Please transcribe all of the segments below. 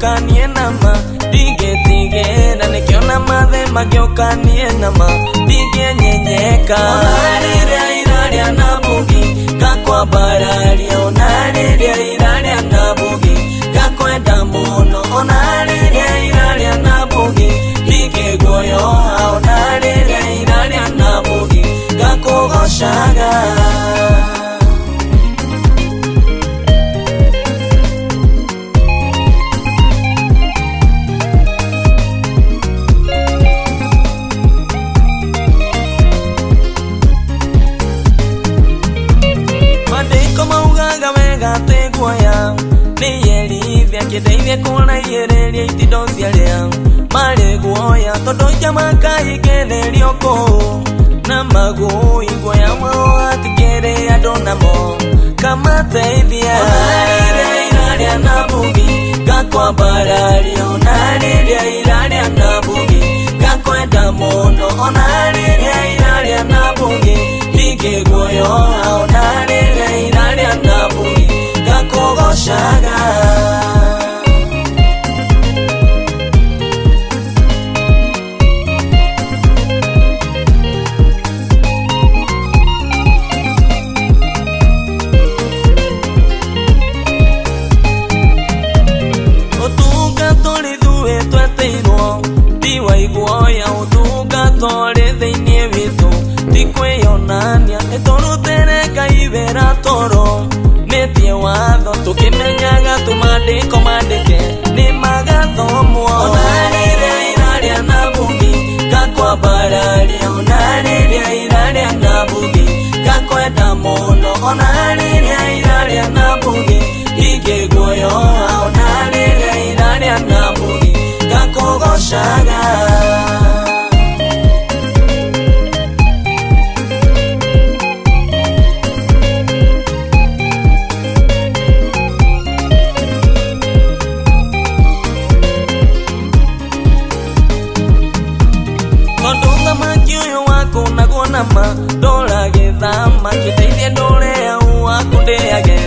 Magĩũkanie nama ndingĩtigĩra nĩkĩo mathe magĩũkanie nama ndingĩenyenyeka. Ona rĩrĩa irarĩa na bugi ngakwambararia, ona rĩrĩa irarĩa na bugi ngakwenda mũno, ona rĩrĩa irarĩa na bugi ndingĩguoyoha, ona rĩrĩa irarĩa na bugi ngakũgocaga. Maandĩko maugaga wega atĩ guoya nĩyerithia kĩndeithie kũraihĩrĩria itindo ciarĩa marĩ guoya tondũ njama kaingĩrĩrio kũu na magui guoya wao hatikĩrĩ andũ namo kamateithia. Ona rĩrĩa irarĩa na bugi ngakwambararia, ona rĩrĩa irarĩa na bugi ngakwenda mũno, ona rĩrĩa irarĩa na bugi ndingĩguoyoha, ona rĩrĩa irarĩa na bugi ngakũgocaga. Ũtungata ũrĩ ithuĩ twetĩirwo ti wa iguoya, ũtungata ũrĩ thĩinĩ witũ ti kwĩyonania, nĩtũrutĩre Ngai wĩra toro mĩtie watho tũkĩmenyaga twĩ maandĩko mandĩke nĩ magathomwo. Ona rĩrĩa irarĩa na bugi ngakwambararia, ona rĩrĩa irarĩa na bugi ngakwenda mũno, ona rĩrĩa irarĩa na bugi ndingĩguoyoha, ona rĩrĩa irarĩa na bugi ngakũgocaga. Tondũ thamaki ũyũ waku naguo nama ndũragĩthama kĩndeithie ndũre au waku ndĩage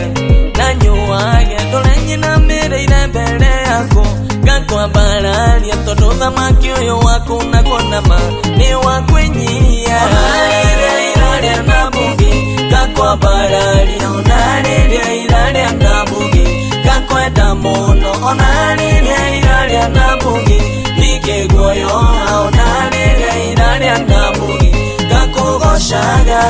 na nyuage ndũre nyinamĩrĩire mbere yaku ngakwambararia tondũ thamaki ũyũ waku naguo nama nĩ wa kwĩnyihia. Ona rĩrĩa irarĩa na bugi ngakwambararia, ona rĩrĩa irarĩa na bugi ngakwenda mũno, ona rĩrĩa irarĩa na bugi ndingĩguoyoha, ona rĩrĩa irarĩa na bugi ngakũgocaga.